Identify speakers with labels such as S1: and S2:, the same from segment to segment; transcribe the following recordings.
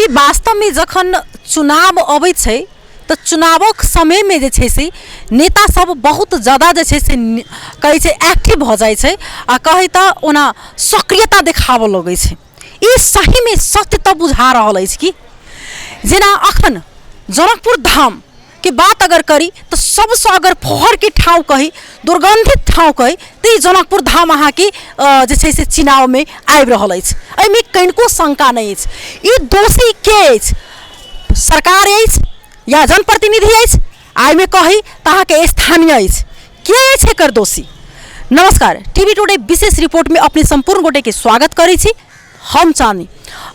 S1: कि वास्तवमे जखन चुनाव अबै छै तऽ चुनावक समयमे जे छै से नेता सब बहुत जादा जे छै से कहै छै एक्टिव भऽ जाइ छै आ कहै तऽ ओना सक्रियता देखाबऽ लगै छै। ई सहीमे सत्य तऽ बुझा रहल अछि कि जेना अखन जनकपुर धाम के बात अगर करी तऽ सबसँ अगर फोहरके ठाँव कही, दुर्गन्धित ठाँव कही, तऽ ई जनकपुर धाम अहाँके जे छै से चुनावमे आबि रहल अछि। एहिमे कनिको शङ्का नहि अछि। ई दोषी के अछि? सरकार अछि या जनप्रतिनिधि अछि? आ एहिमे कही तऽ अहाँके स्थानीय अछि। के अछि एकर दोषी? नमस्कार, टीवी टुडे विशेष रिपोर्टमे अपने सम्पूर्ण गोटेके स्वागत करै छी। हम चाँदनी।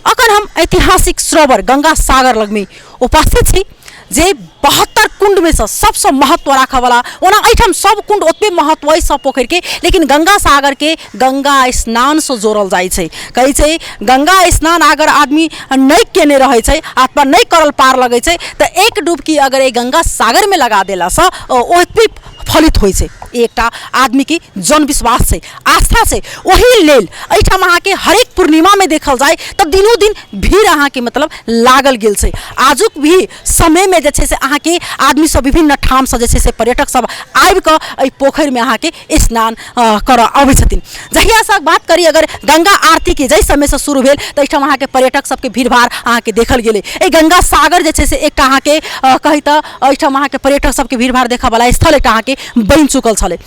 S1: अखन हम ऐतिहासिक सरोवर गंगा सागर लगमे उपस्थित छी, जे 72 कुंडमे सँ सबसँ महत्व राखऽवला। ओना एहिठाम सब कुंड ओतबे महत्व अछि सब पोखरिके, लेकिन गंगा सागरके गंगा स्नानसँ जोड़ल जाइ छै। कहै छै गंगा स्नान अगर आदमी नहि केने रहै छै अथवा नहि करल पार लगै छै तऽ एक डुबकी अगर एहि गंगा सागरमे लगा देलासँ ओतबे फलित होइ छै। एकटा आदमीके जनविश्वास छै, आस्था छै। ओहि लेल एहिठाम अहाँके हरेक पूर्णिमामे देखल जाय तऽ दिनो दिन भीड़ अहाँके मतलब लागल गेल छै। आजुक भी समयमे जे छै से अहाँके आदमी सब विभिन्न ठामसँ जे छै से पर्यटक सब आबिकऽ एहि पोखरिमे अहाँके स्नान करऽ अबै छथिन। जहियासँ बात करी अगर गंगा आरतीके जाहि समयसँ शुरू भेल तऽ एहिठाम अहाँके पर्यटक सबके भीड़ भाड़ अहाँके देखल गेलै। एहि गंगा सागर जे छै से एकटा अहाँके कही तऽ एहिठाम अहाँके पर्यटक सबके भीड़ भाड़ देखऽवला स्थल एकटा अहाँके बनि चुकल छलै।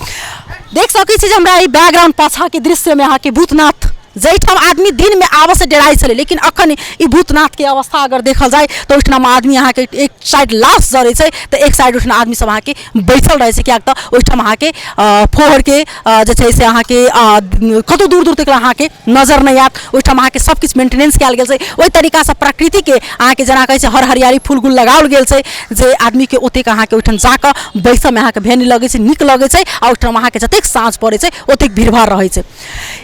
S1: देख सकै छी जे हमरा ई बैकग्राउंड पाछाँके दृश्यमे अहाँके भूतनाथ, जाहिठाम आदमी दिनमे आबऽसँ डराइ छलै, लेकिन अखन ई भूतनाथके अवस्था अगर देखल जाय तऽ ओहिठाम आदमी अहाँके एक साइड लाश जरै छै तऽ एक साइड ओहिठाम आदमी सब अहाँके बैसल रहै छै, किएक तऽ ओहिठाम अहाँके फोहरके जे छै से अहाँके कतहु दूर दूर तक अहाँके नजर नहि आयत। ओहिठाम अहाँके सब किछु मेंटेनेंस कयल गेल छै ओहि तरीकासँ प्रकृतिके अहाँके जेना कहै छै हर हरियाली फूल गुल लगाओल गेल छै, जे आदमीके ओतेक अहाँके ओहिठाम जाकऽ बैसऽमे अहाँके भय नहि लगै छै, नीक लगै छै। आ ओहिठाम अहाँके जतेक साँझ पड़ै छै ओतेक भीड़भाड़ रहै छै।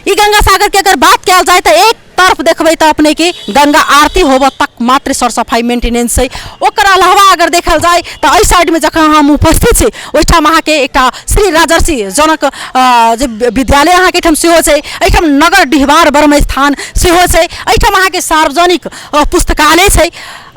S1: ई गंगा सागरके अगर बात कयल जाय तऽ एक तरफ देखबै तऽ अपनेके गंगा आरती होबऽ तक मात्र सर सफाइ मेंटेनेंस छै। ओकर अलावा अगर देखल जाय तऽ एहि साइडमे जखन हम उपस्थित छी ओहिठाम अहाँके एकटा श्री राजर्षि जनक जे विद्यालय अहाँके एहिठाम सेहो छै। एहिठाम नगर डिहबार ब्रह्म स्थान सेहो छै। एहिठाम अहाँके सार्वजनिक पुस्तकालय छै।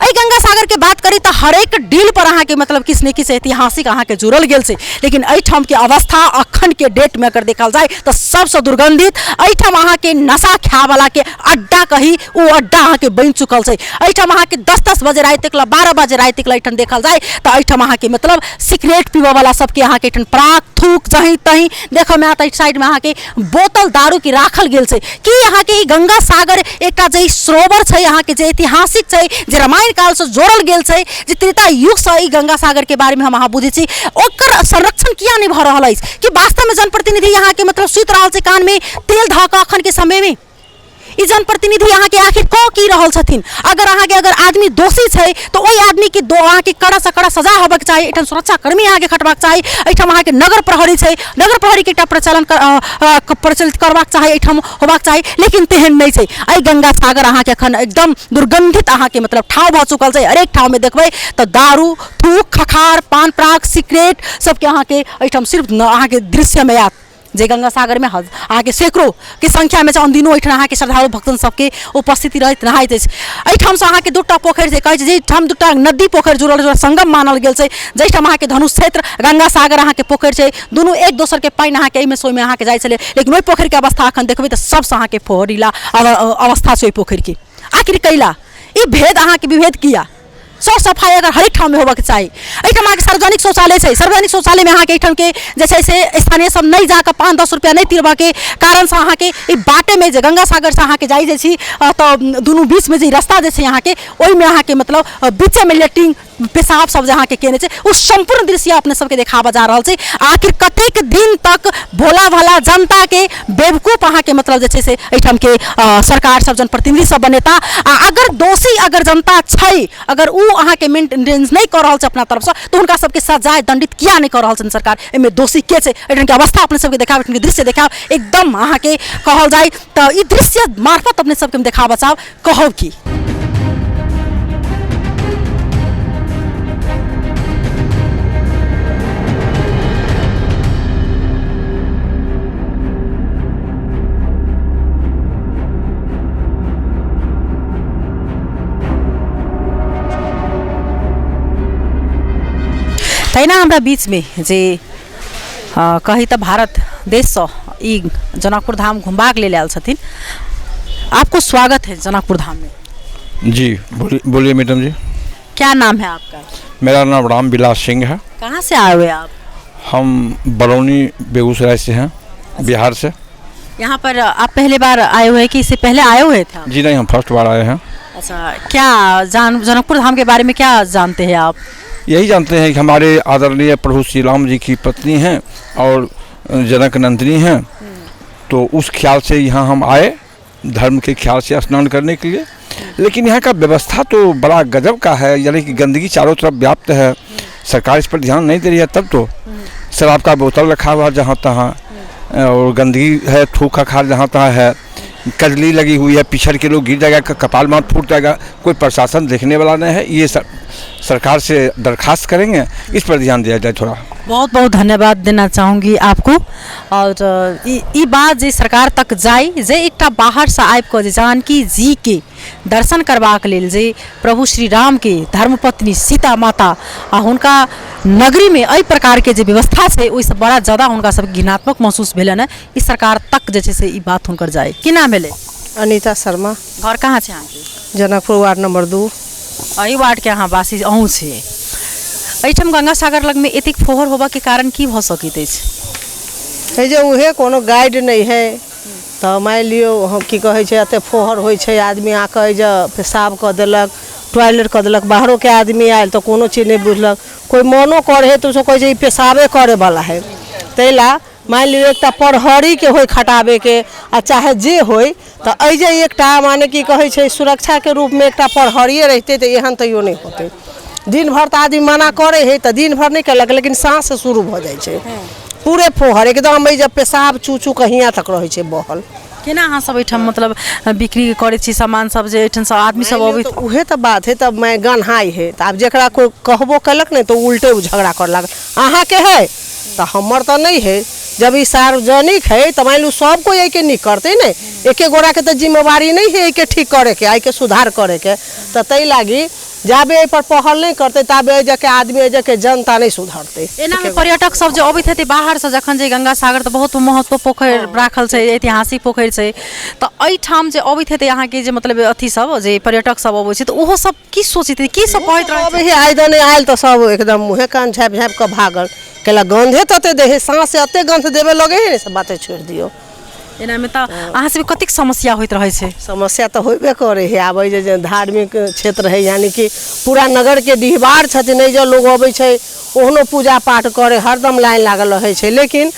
S1: एहि गंगा सागरके बात करी तऽ हरेक डील पर अहाँके मतलब किछु ने किछु ऐतिहासिक अहाँके जुड़ल गेल छै, लेकिन एहिठामके अवस्था अखनके डेटमे अगर देखल जाय तऽ सबसँ दुर्गन्धित। एहिठाम अहाँके नशा खायवलाके अड्डा कही ओ अड्डा अहाँके बनि चुकल छै। एहिठाम अहाँके 10-10 बजे राति तक 12 बजे राति तक एहिठाम देखल जाय तऽ एहिठाम अहाँके मतलब सिगरेट पीबऽवला सबके अहाँके एहिठाम पराग थूक जहीं तहीं देखऽमे आयत। एहि साइडमे अहाँके बोतल दारूके राखल गेल छै। कि अहाँके ई गंगा सागर एकटा जे सरोवर छै अहाँके जे ऐतिहासिक छै, जे रामायण कालसँ जोड़ल गेल छै, जे त्रेता युगसँ ई गंगा सागरके बारेमे हम अहाँ बुझै छी, ओकर संरक्षण किया नहि भऽ रहल अछि? कि वास्तवमे जनप्रतिनिधि अहाँके मतलब सुति रहल छै कानमे तेल धऽ कऽ अखनके समयमे? ई जनप्रतिनिधि अहाँके आखिर कऽ की रहल छथिन? अगर अहाँके अगर आदमी दोषी छै तऽ ओहि आदमीके दो अहाँके कड़ासँ कड़ा सजा होबऽके चाही। एहिठाम सुरक्षाकर्मी अहाँके खटबाक चाही। एहिठाम अहाँके नगर प्रहरी छै, नगर प्रहरीके एकटा प्रचलन प्रचलित करबाक चाही, एहिठाम होबाक चाही, लेकिन तेहन नहि छै। एहि गंगा सागर अहाँके एखन एकदम दुर्गन्धित अहाँके मतलब ठाव भऽ चुकल छै। हरेक ठावमे देखबै तऽ दारू थूक खखार पान पराग सिगरेट सबके अहाँके एहिठाम सिर्फ अहाँके दृश्यमे आयत। जे गंगा सागरमे अहाँके सैकड़ोके संख्यामे छै, अनदिनो एहिठाम अहाँके श्रद्धालु भक्तजन सबके उपस्थिति रहैत नहाइत अछि। एहिठामसँ अहाँके दूटा पोखरि छै, कहै छै जाहिठाम दूटा नदी पोखरि जुड़ल छै संगम मानल गेल छै, जाहिठाम अहाँके धनुष क्षेत्र गंगा सागर अहाँके पोखरि छै, दुनू एक दोसरके पानि अहाँके एहिमेसँ ओहिमे अहाँके जाइ छलै, लेकिन ओहि पोखरिके अवस्था एखन देखबै तऽ सबसँ अहाँके फोहरीला अवस्था छै ओहि पोखरिके। आखिर कैला ई भेद अहाँके विभेद किया? सर सफाइ अगर हरेक ठाममे होबऽके चाही। एहिठाम अहाँके सार्वजनिक शौचालय छै, सार्वजनिक शौचालयमे अहाँके एहिठामके जे छै से स्थानीय सब नहि जाकऽ 5-10 रुपैआ नहि तिरबऽके कारणसँ अहाँके ई बाटेमे जे गंगा सागरसँ अहाँके जाइ जे छी तऽ दुनू बीचमे जे रस्ता जे छै अहाँके ओहिमे अहाँके मतलब बीचेमे लेट्रिन पेशाब सब जे अहाँके केने छै ओ सम्पूर्ण दृश्य अपने सबके देखाबऽ जा रहल छै। आखिर कतेक दिन तक भोला भाला जनताके बेवकूफ अहाँके मतलब जे छै से एहिठामके सरकार सब जनप्रतिनिधि सब बनेता? आ अगर दोषी अगर जनता छै, अगर ओ अहाँके मेंटेनेंस नहि कऽ रहल छै अपना तरफसँ, तऽ हुनका सबके सजाय दंडित किया नहि कऽ रहल छनि सरकार? एहिमे दोषी के छै? एहिठामके अवस्था अपने सबके देखायब, एहिठामके दृश्य देखायब। एकदम अहाँके कहल जाय तऽ ई दृश्य मार्फत अपने सबके हम देखाबऽ चाहब। कहब की तहिना हमरा बीचमे जे कही तऽ भारत देशसँ ई जनकपुर धाम घुमबाक लेल आयल छथिन। आपको स्वागत है जनकपुर धाम में।
S2: जी बोलिए मैडम जी।
S1: क्या नाम है आपका?
S2: मेरा नाम राम विलास सिंह है।
S1: कहाँ से आए हुए आप?
S2: हम बरौनी बेगूसराय से हैं, बिहार से।
S1: यहाँ पर आप पहले बार आए हुए हैं कि इससे पहले आए हुए थे आप?
S2: जी नहीं, हम फर्स्ट बार आए हैं।
S1: अच्छा, क्या जान जनकपुर धाम के बारे में क्या जानते हैं आप?
S2: यही जानते हैं कि हमारे आदरणीय प्रभु श्री राम जी की पत्नी हैं और जनक नंदिनी हैं, तो उस ख्याल से यहाँ हम आए, धर्म के ख्याल से स्नान करने के लिए। लेकिन यहाँ का व्यवस्था तो बड़ा गजब का है, यानी कि गंदगी चारों तरफ व्याप्त है, सरकार इस पर ध्यान नहीं दे रही है। तब तो शराब का बोतल रखा हुआ जहाँ तहाँ, और गंदगी है, थूक खखार जहाँ तहाँ है, कजली लगी हुई है, पिछड़ के लोग गिर जाएगा, कपाल मार फूट जाएगा, कोई प्रशासन देखने वाला नहीं है। ये सरकार से दरखास्त करेंगे, इस पर ध्यान दिया जाए थोड़ा।
S1: बहुत बहुत धन्यवाद देना चाहूँगी आपको। और ई बात जे सरकार तक जाय जे एकटा बाहरसँ आबि कऽ जे जानकी जी के दर्शन करबाक लेल जे प्रभु श्री राम के धर्मपत्नी सीता माता आ हुनका नगरीमे एहि प्रकारके जे व्यवस्था छै, ओहिसँ बड़ा ज्यादा हुनका सबके घृणात्मक महसूस भेलनि हँ। ई सरकार तक जे छै से ई बात हुनकर जाय। की नाम भेलै?
S3: अनीता शर्मा।
S1: घर कहाँ छै अहाँके?
S3: Janakpur ward number 2।
S1: एहि वार्डके अहाँ वासी अहूँ छी। एहिठाम गंगा सागर लगमे एतेक फोहर होबऽके कारण की भऽ सकैत अछि?
S3: है जे उहे कोनो गाइड नहि है, तऽ मानि लियौ हम की कहै छै, एते फोहर होइ छै, आदमी आके जे पेशाब कऽ देलक, टॉयलेट कऽ देलक, बाहरोके आदमी आयल तऽ कोनो चीज नहि बुझलक, कोइ मनो करै है तऽ ओसब कहै छै ई पेशाबे करैवला है। ताहि लए मानि लियौ एकटा प्रहरीके होइ खटाबैके आ चाहे जे होइ, तऽ एहि जे एकटा माने की कहै छै सुरक्षाके रूपमे एकटा प्रहरिये रहितै तऽ एहन तैयो नहि होतै। दिन भरि तऽ आदमी मना करै है तऽ दिन भरि नहि केलक, लेकिन साँझसँ शुरू भऽ जाइ छै पूरे फोहर एकदम, एहि जे पेशाब चू चू कऽ हियाँ तक रहै छै बहल।
S1: केना अहाँ सब एहिठाम मतलब बिक्री करै छी सामान सब जे एहिठाम सब आदमी सब अबैत?
S3: तऽ उहे तऽ बात है, तब मैं गन्हाइ है, तऽ आब जकरा कोइ कहबो केलक ने तऽ उल्टे ओ झगड़ा करऽ लागल, अहाँके है तऽ हमर तऽ नहि है। जब ई सार्वजनिक है तऽ मानि लियौ सब कोइ एहिके नीक करतै ने, एके गोराके तऽ जिम्मेवारी नहि है एहिके ठीक करैके, एहिके सुधार करैके। तऽ ताहि लागी जाबे एहिपर पहल नहि करतै ताबे एहि जगहके आदमी, एहि जगहके जनता नहि सुधरतै।
S1: एनामे पर्यटक सब जे अबैत हेतै बाहरसँ जखन जे गंगा सागर तऽ बहुत महत्व पोखरि राखल छै, ऐतिहासिक पोखरि छै, तऽ एहिठाम जे अबैत हेतै अहाँके जे मतलब अथी सब जे पर्यटक सब अबै छै तऽ ओहो सब की सोचैत हेतै, की सब कहैत रहै?
S3: अबै है आइ दने आयल तऽ सब एकदम मुँहे कान झाँपि झाँपि कऽ भागल, कैला गन्धे तते दै है, साँस एते गन्ध देबे लगै है ने, से बाते छोड़ि दियौ।
S1: एनामे तऽ अहाँ सबके कतेक समस्या होइत रहै छै?
S3: समस्या तऽ होबे करै है। आब एहि जे धार्मिक क्षेत्र है, यानी कि पूरा नगरके डिहबार छथिन, एहि जे लोग अबै छै ओहनो पूजा पाठ करै हरदम लाइन लागल रहै छै, लेकिन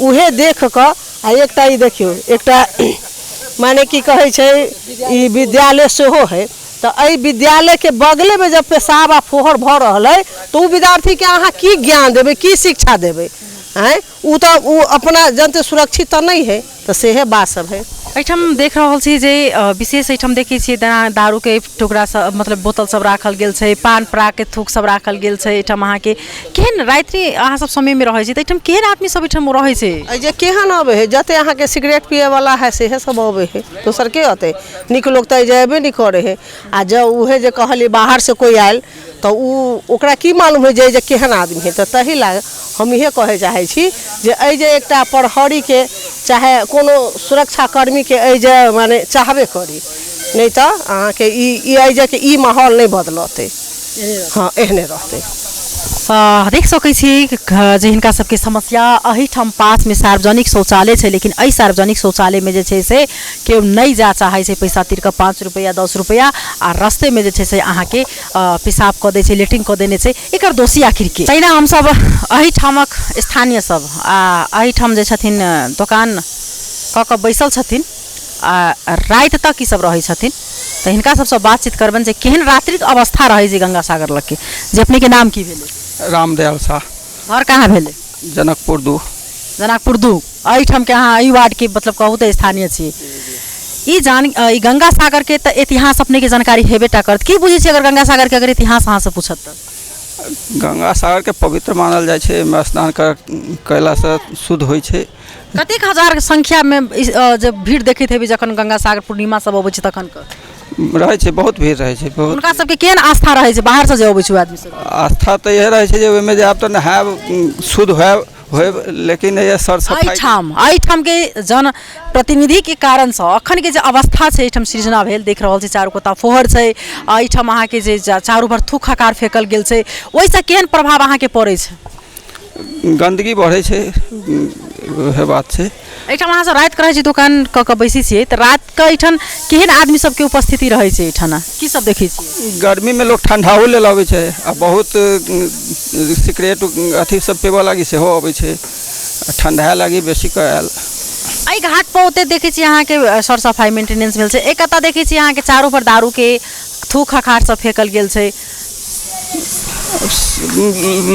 S3: उहे देख कऽ आ एकटा ई देखियौ एकटा माने की कहै छै ई विद्यालय सेहो है, तऽ एहि विद्यालयके बगलेमे जब पेशाब आ फोहर भऽ रहल अइ तऽ ओ विद्यार्थीके अहाँ की ज्ञान देबै, की शिक्षा देबै? आँय, ओ तऽ ओ अपना जनते सुरक्षित तऽ नहि है, तऽ सेहे बात सब है।
S1: एहिठाम देख रहल छी जे विशेष एहिठाम देखै छियै जेना दारूके टुकड़ा सब मतलब बोतल सब राखल गेल छै, पान परागके थूक सब राखल गेल छै। एहिठाम अहाँके केहन रात्रि अहाँ सब समयमे रहै छी तऽ एहिठाम केहन आदमी सब एहिठाम रहै छै?
S3: एहि जे केहन अबै है, जते अहाँके सिगरेट पियैवला है सेहे सब अबै है, दोसर के अतै? नीक लोक तऽ एहि जे अयबे नहि करै है। आ जँ उहे जे कहलियै बाहरसँ कोइ आयल तऽ ओ ओकरा की मालूम है जे एहि जे केहन आदमी है। तऽ ताहि लए हम इहे कहै चाहै छी जे एहि जे एकटा प्रहरीके चाहे कोनो सुरक्षाकर्मीके एहि जे माने चाहबे करी, नहि तऽ अहाँके ई एहि जे ई माहौल नहि बदलतै, हँ एहने रहतै।
S1: देख सकै छी जे हिनका सबके समस्या एहिठाम पासमे सार्वजनिक शौचालय छै, लेकिन एहि सार्वजनिक शौचालयमे जे छै से केओ नहि जा चाहै छै, पैसा तीर कऽ 5 रुपैआ 10 रुपैआ आ रस्तेमे जे छै से अहाँके पेशाब कऽ दै छै, लेट्रिन कऽ देने छै। एकर दोषी आखिर के? तहिना हमसब एहिठामक स्थानीय सब आ एहिठाम जे छथिन दोकान कऽ कऽ बैसल छथिन आ राति तक ई सब रहै छथिन, तऽ हिनका सबसँ बातचीत करबनि जे केहन रात्रिक अवस्था रहै छै गंगा सागर लगके। जे अपनेके नाम की भेलै?
S4: रामदयाल साह।
S1: घर कहाँ भेलै?
S4: जनकपुर 2।
S1: जनकपुर 2। एहिठामके अहाँ एहि वार्डके मतलब कहू तऽ स्थानीय छी। ई जान ई गंगा सागरके तऽ इतिहास अपनेके जानकारी हेबे टा करत, की बुझै छी अगर गंगा सागरके अगर इतिहास अहाँसँ पूछत तऽ?
S4: गंगा सागरके पवित्र मानल जाइ छै, एहिमे स्नान कयलासँ शुद्ध होइ छै।
S1: कतेक हजार संख्यामे जे भीड़ देखैत हेबै जखन गंगा सागर पूर्णिमा सब अबै छै तखन के?
S4: रहै छै, बहुत भीड़ रहै छै बहुत।
S1: हुनका सबके केहन आस्था रहै छै बाहरसँ जे अबै छै ओ आदमी सब?
S4: आस्था तऽ इएह रहै छै जे ओहिमे जायब तऽ नहायब, शुद्ध होयब होयब, लेकिन एहि सर सफाइ
S1: एहिठाम के जन प्रतिनिधिके कारणसँ अखनके जे अवस्था छै एहिठाम सृजना भेल देख रहल छी, चारू कता फोहर छै, एहिठाम अहाँके जे चारू भर थूक हकार फेकल गेल छै, ओहिसँ केहन प्रभाव अहाँके पड़ै छै?
S4: गन्दगी बढ़ै छै, उएह बात छै।
S1: एहिठाम अहाँ सब रातिके रहै छी, दोकान कऽ कऽ बैसै छियै, तऽ रातिके एहिठाम केहन आदमी सबके उपस्थिति रहै छै? एहिठाम की सब देखै छियै?
S4: गर्मीमे लोक ठण्डाओ लेल अबै छै आ बहुत सिगरेट अथी सब पीबऽ लागी सेहो अबै छै, ठण्डा लागी बेसी कऽ आयल।
S1: एहि घाट पर ओते देखै छी अहाँके सर सफाइ मेंटेनेंस भेल छै, एक कता देखै छी अहाँके चारू पर दारूके थूक हकार सब फेकल गेल छै।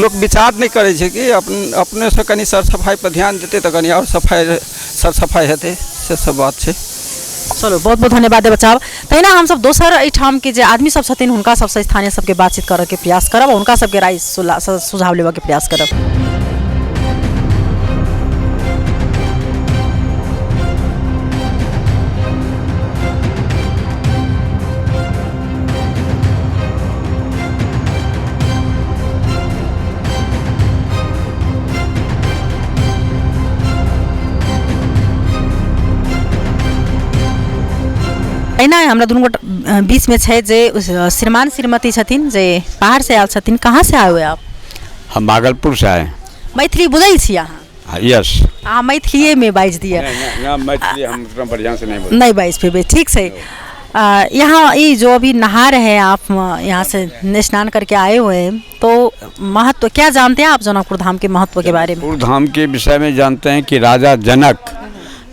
S4: लोक विचार नहि करै छै कि अपनेसँ कनि सर सफाइ पर ध्यान देतै तऽ कनि आओर सफाइ सर सफाइ हेतै, से सब बात छै।
S1: चलो, बहुत बहुत धन्यवाद देबऽ चाहब। तहिना हमसब दोसर एहिठामके जे आदमी सब छथिन हुनका सबसँ, स्थानीय सबके बातचीत करऽके प्रयास करब, हुनका सबके राय सुझाव लेबऽके प्रयास करब। एहिना हमरा दुनू गोटा बीचमे छै जे श्रीमान श्रीमती छथिन जे बाहर से आयल छथिन। कहाँ से आए हुए आप?
S5: हम भागलपुर से आए।
S1: मैथिली बुझै छी अहाँ?
S5: यस।
S1: अहाँ मैथिलीएमे बाजि दिअ।
S5: ना, मैथिली हम उतना बढ़िया से नहीं बोलते।
S1: नहीं बाजि पेबै, ठीक छै। यहाँ ये जो अभी नहा रहे हैं आप, यहाँ से स्नान करके आए हुए हैं, तो महत्व क्या जानते हैं आप जनकपुर धाम के महत्व के बारे में?
S5: जनकपुर धाम के विषय में जानते हैं कि राजा जनक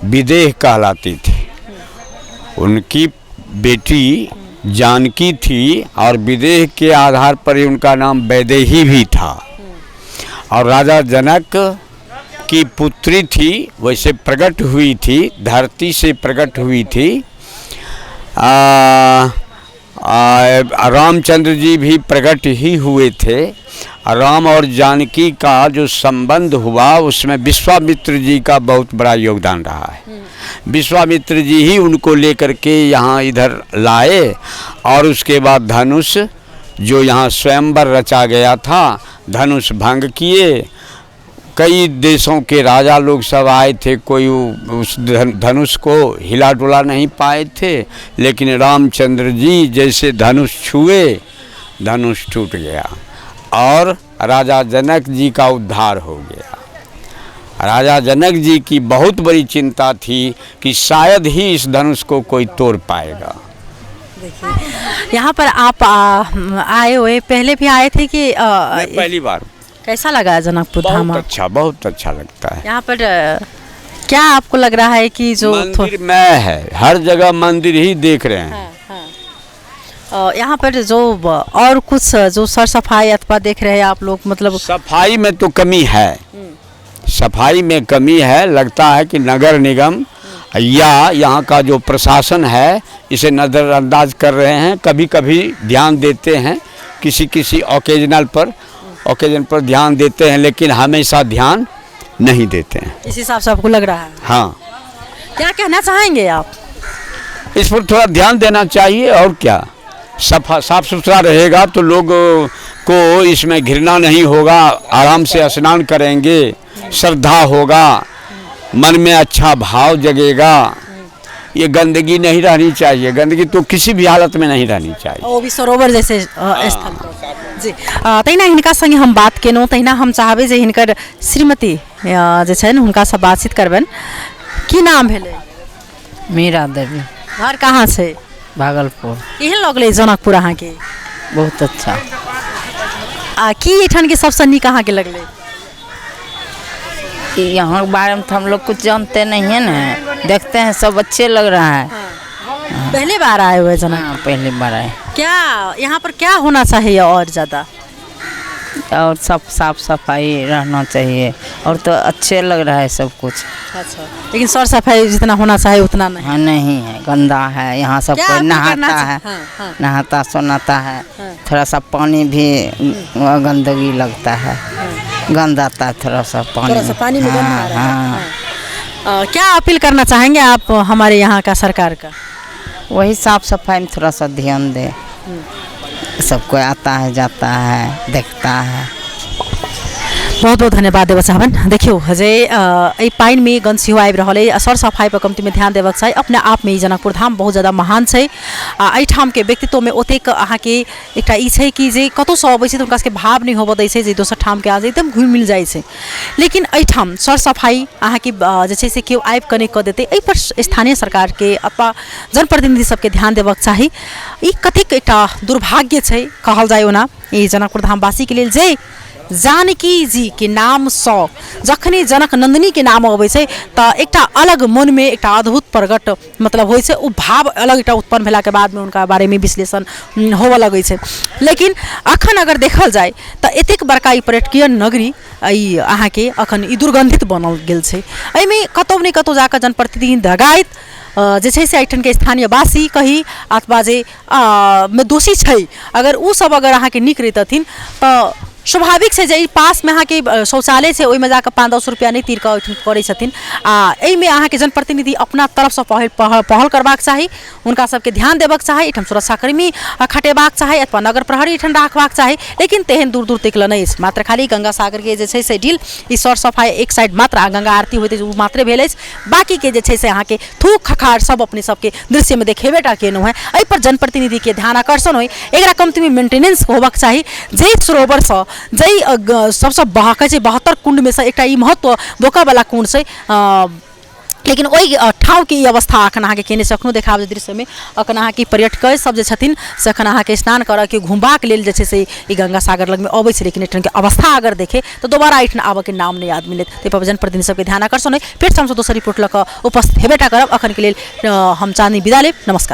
S5: विदेह कहलाती थी, उनकी बेटी जानकी थी और विदेह के आधार पर ही उनका नाम वैदेही भी था और राजा जनक की पुत्री थी, वैसे प्रकट हुई थी, धरती से प्रकट हुई थी। आ, आ, रामचंद्र जी भी प्रकट ही हुए थे। राम और जानकी का जो संबंध हुआ उसमें विश्वामित्र जी का बहुत बड़ा योगदान रहा है। विश्वामित्र जी ही उनको लेकर के यहाँ इधर लाए और उसके बाद धनुष जो यहाँ स्वयंवर रचा गया था, धनुष भंग किए। कई देशों के राजा लोग सब आए थे, कोई उस धनुष को हिला डुला नहीं पाए थे, लेकिन रामचंद्र जी जैसे धनुष छुए, धनुष टूट गया और राजा जनक जी का उद्धार हो गया। राजा जनक जी की बहुत बड़ी चिंता थी कि शायद ही इस धनुष को कोई तोड़ पाएगा।
S1: यहाँ पर आप आए हुए, पहले भी आए थे कि
S5: मैं पहली बार।
S1: कैसा लगा जनकपुर धाम?
S5: बहुत अच्छा, बहुत अच्छा लगता है।
S1: यहाँ पर क्या आपको लग रहा है कि जो
S5: मंदिर में है, हर जगह मंदिर ही देख रहे हैं।
S1: यहाँ पर जो और कुछ जो सर सफाई अथवा देख रहे हैं आप लोग, मतलब
S5: सफाई में तो कमी है, सफाई में कमी है। लगता है कि नगर निगम या यहाँ का जो प्रशासन है इसे नज़रअंदाज कर रहे हैं। कभी कभी ध्यान देते हैं, किसी किसी ओकेजन पर ध्यान देते हैं, लेकिन हमेशा ध्यान नहीं देते हैं।
S1: इस हिसाब से आपको लग रहा है?
S5: हाँ।
S1: क्या कहना चाहेंगे आप?
S5: इस पर थोड़ा ध्यान देना चाहिए और क्या। सफा साफ सुथरा रहेगा तो लोग को इसमें घृणा नहीं होगा, आराम से स्नान करेंगे, श्रद्धा होगा, मन में अच्छा भाव जगेगा। ये गंदगी नहीं रहनी चाहिए, गंदगी तो किसी भी हालत में नहीं रहनी चाहिए।
S1: ओ भी सरोवर जैसे स्थल पर। जी, तहिना हिनका संगे हम बात केलहुँ, तहिना हम चाहबै जे हिनकर श्रीमती जे छनि हुनकासँ बातचीत करबनि। की नाम भेलै?
S6: मीरा देवी।
S1: घर कहाँ छै?
S6: भागलपुर।
S1: केहन लगलै जनकपुर अहाँके?
S6: बहुत अच्छा।
S1: आ की एहिठामके सबसँ नीक अहाँके लगलै?
S6: यहाँ के बारे में तो हम लोग कुछ जानते नहीं है ना, देखते हैं सब अच्छे लग रहा है।
S1: पहली बार आए हुए जनकपुर?
S6: हाँ, पहली बार आए।
S1: क्या यहाँ पर क्या होना चाहिए और ज़्यादा?
S6: और सब साफ सफाई रहना चाहिए और तो अच्छे लग रहा है सब कुछ।
S1: अच्छा, लेकिन सर सफाई जितना होना चाहिए उतना नहीं?
S6: हाँ, नहीं है, गंदा है यहाँ सब।
S1: क्या
S6: कोई
S1: आपको करना
S6: नहाता
S1: चाहिए?
S6: है।
S1: हाँ, हाँ।
S6: नहाता सोनाता है, थोड़ा सा पानी भी गंदगी लगता है, गंद आता है थोड़ा सा पानी।
S1: थोड़ा सा पानी में गंद आ
S6: हाँ।
S1: रहा है।
S6: हाँ।
S1: क्या अपील करना चाहेंगे आप हमारे यहाँ का सरकार का?
S6: वही साफ सफाई में थोड़ा सा ध्यान दे। सबको आता है, जाता है, देखता है।
S1: बहुत बहुत धन्यवाद देबऽ चाहबनि। देखियौ जे एहि पानिमे गन्ध सेहो आबि रहल अइ आ सर सफाइपर कमतीमे ध्यान देबाक चाही। अपना आपमे ई जनकपुर धाम बहुत ज्यादा महान छै आ एहिठामके व्यक्तित्वमे ओतेक अहाँके एकटा ई छै कि जे कतहुसँ अबै छै तऽ हुनका सबके भाव नहि होबऽ दै छै जे दोसर ठामके आदमी एकदम घुलि मिल जाइ छै। लेकिन एहिठाम सर सफाइ अहाँके जे छै से केओ आबि कऽ नहि कऽ देतै, एहिपर स्थानीय सरकारके अथवा जनप्रतिनिधि सबके ध्यान देबाक चाही। ई कतेक एकटा दुर्भाग्य छै कहल जाय ओना ई जनकपुर धामवासीके लेल जे जानकी जीके नामसँ जखने जनक नन्दिनीके नाम अबै छै तऽ एकटा अलग मनमे एकटा अद्भुत प्रकट मतलब होइ छै, ओ भाव अलग एकटा उत्पन्न भेलाके बादमे हुनका बारेमे विश्लेषण होबऽ लगै छै। लेकिन अखन अगर देखल जाय तऽ एतेक बड़का ई पर्यटकीय नगरी ई अहाँके अखन ई दुर्गन्धित बनल गेल छै। एहिमे कतहु ने कतहु जाकऽ जनप्रतिनिधि लगायत जे छै से एहिठामके स्थानीयवासी कही अथवा जे मे दोषी छै, अगर ओ सब अगर अहाँके नीक रहितथिन तऽ स्वाभाविक छै जे ई पासमे अहाँके शौचालय छै, ओहिमे जाकऽ 5-10 रुपैआ नहि तीर कऽ ओहिठाम करै छथिन। आ एहिमे अहाँके जनप्रतिनिधि अपना तरफसँ पहल पहल करबाक चाही, हुनका सबके ध्यान देबाक चाही, एहिठाम सुरक्षाकर्मी खटेबाक चाही अथवा नगर प्रहरी एहिठाम राखबाक चाही। लेकिन तेहन दूर दूर तक लए नहि अछि। मात्र खाली गंगा सागरके जे छै से डील ई सर सफाइ एक साइड मात्र आ गंगा आरती होइत अछि ओ मात्रे भेल अछि। बाँकीके जे छै से अहाँके थूक खखार सब अपने सबके दृश्यमे देखेबे टा केलहुँ हेँ। एहिपर जनप्रतिनिधिके ध्यान आकर्षण होइ, एकरा कमतीमे मेंटेनेंस होबाक चाही। जाहि सरोवरसँ जाहि सबसँ कहै छै 72 कुण्डमे सँ एकटा ई महत्व बोकावला कुण्ड छै, लेकिन ओहि ठाउँके ई अवस्था अखन अहाँके केने छै। अखनो देखाब जे दृश्यमे अखन अहाँके पर्यटक सब जे छथिन से अखन अहाँके स्नान करऽके घुमबाक लेल जे छै से ई गंगा सागर लगमे अबै छै, लेकिन एहिठामके अवस्था अगर देखे तऽ दोबारा एहिठाम आबऽके नाम नहि आदमी लेत। ताहिपर जनप्रतिनिधि सबके ध्यान आकर्षण होइ। फेर हमसब दोसर रिपोर्ट लऽ कऽ उपस्थित हेबे टा करब। अखनके लेल हम चाँदनी विदा लेब। नमस्कार।